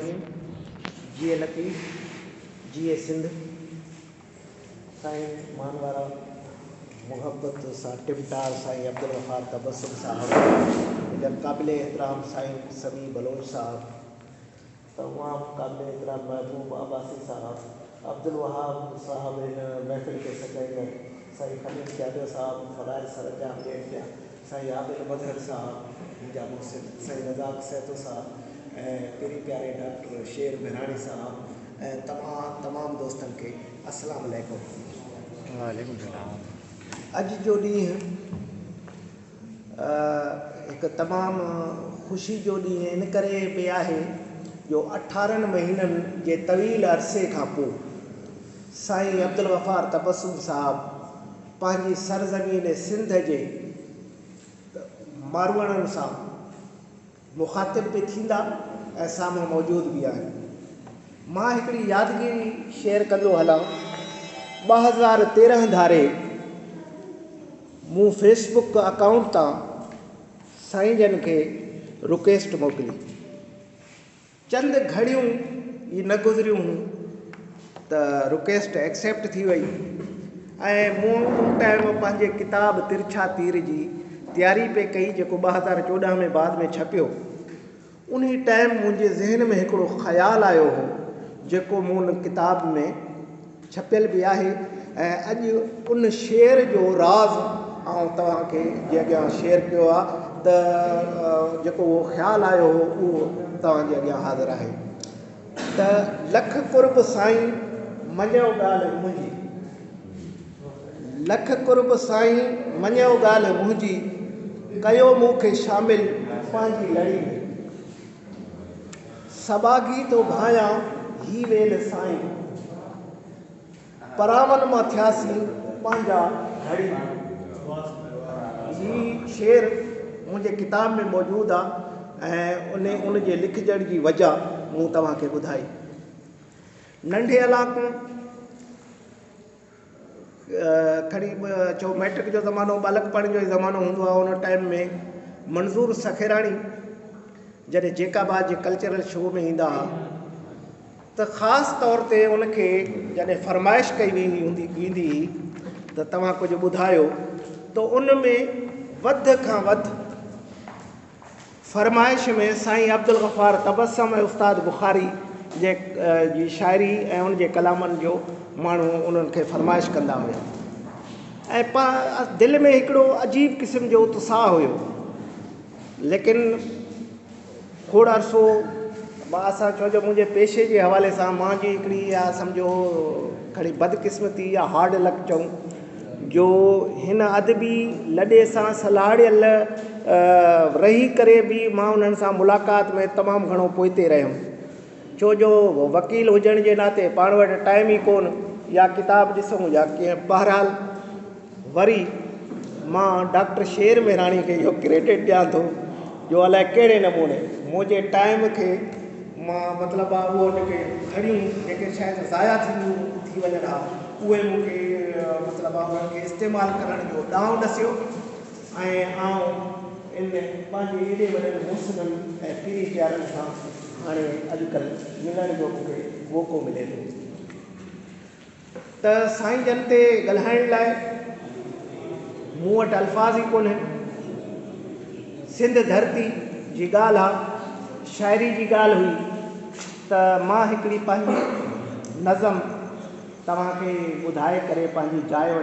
الرحيم جيئي لطيف جيئي سنڌ سائين مان وارا محبت سان ٽمٽار سائين عبدالغفار تبسم صاحب منهنجا قابل احترام سائين سميع بلوچ صاحب تمام قابل احترام محبوب عباسي صاحب عبدالوهاب صاحب هن محفل کي سجائيندڙ سائين خليل چانڊيو صاحب فرائض سرانجام ڏين پيا سائين عادل مظهر صاحب منهنجا محسن سائين رزاق سهتو صاحب ۽ پرين پياري ڊاڪٽر شير مهراڻي صاحب ۽ تمام تمام دوستن کي السلام عليڪم. وعليڪم السلام. اڄ جو ڏينهن هڪ تمام خوشي جو ڏينهن ان ڪري به آهي جو اٺارهن مهينن جي طويل عرصي کان پوء سائين عبدالغفار تبسم صاحب پنهنجي سرزمين سنڌ جي ماروئڙن سان مخاطب به ٿيندا ۽ سامهون موجود به آهن. مان هڪڙي يادگيري شيئر ڪندو هلان، 2013 ڌاري مون فيس بڪ اڪائونٽ تان سائين جن کي رڪويسٽ موڪلي. چند گهڙيون ئي نه گذريون هيون ته رڪويسٽ ايڪسيپٽ ٿي وئي ۽ مون ان ٽائيم پنهنجي ڪتاب ترڇا تير جي تياري پئي ڪئي جيڪو 2014 ۾ بعد ۾ ڇپيو. انهي ٽائيم منهنجي ذهن ۾ هڪڙو خيال آيو هو جيڪو مون ان ڪتاب ۾ ڇپيل به آهي ۽ اڄ ان شعر جو راز آئون توهان کي جي اڳيان شيئر ڪيو آ ته جيڪو اهو خيال آيو هو اهو توهان جي اڳيان حاضر آهي ته لک قرب سائين مڃيو ڳالهه منهنجي لک قرب سائين مڃيو ڳالهه منهنجي ڪيو مون کي شامل پنهنجي لڙي ۾. سڀاڳي ٿو ڀانيان هي ويل سائين. پراون مان ٿياسين پنهنجا گهڙي. هي شعر منهنجي ڪتاب ۾ موجود آ ۽ ان جي لکجڻ جي وجه مون توهان کي ٻڌائي. ننڍي علاقو. کڻي چئو مئٽرڪ جو زمانو ٻالڪپڻ جو ئي زمانو هوندو آهي ان ٽائيم ۾ منظور سخيراڻي جڏهن جيڪب آباد جي ڪلچرل شو ۾ ايندا هئا ته خاص طور تي ان کي جڏهن فرمائش ڪئي ويندي هوندي ويندي هئي ته توهان ڪجهه ٻڌايو ته ان ۾ وڌ کان وڌ فرمائش ۾ سائين عبدالغفار تبسم ۽ استاد بخاري جي جي شاعري ۽ ان جي ڪلامن جو ماڻهو انهن کي فرمائش ڪندا هيا ۽ پا دل ۾ هڪڙو عجيب قسم جو اتساهه هيو ليڪن کوڙ عرصو مان اسان ڇو جو منهنجي پيشي جي حوالي سان مان جي هڪڙي اها سمجهو کڻي بدقسمتي يا هارڊ لڪ چئون جو هن ادبي لڏي سان سلهاڙيل رهي ڪري به مان انهن سان ملاقات ۾ تمام گهڻو پوئتي رهيم ڇو جو وڪيل هجڻ جي ناتي پاڻ وٽ ٽائيم ئي ڪونه يا ڪتاب ڏسون يا ڪيئن بهرحال وري مان ڊاڪٽر شير مهراڻي کي اهو ڪريڊٽ ڏيان ٿو جو الائي ڪهڙي نموني منهنجي ٽائيم کي مان مطلب آ اهو جيڪي گهڙيون جيڪي شايد ضايع ٿينديون ٿي وڃن ها اهي مون کي مطلب آ انهن کي استعمال ڪرڻ جو ڏانء ڏسيو ۽ آئون ان پنهنجي ايڏي وڏن محسنن ۽ پيري پيارن سان هاڻي اڄڪلهه ملڻ جو مون کي موقعو ملي ٿو. ته سائين جن تي ڳالهائڻ لاء مون وٽ الفاظ ئي ڪونهن. سنڌ ڌرتي جي ڳالهه آ، شاعري جي ڳالهه هئي ته مان هڪڙي پنهنجي نظم توهان کي ٻڌائي ڪري پنهنجي جاء وٺان.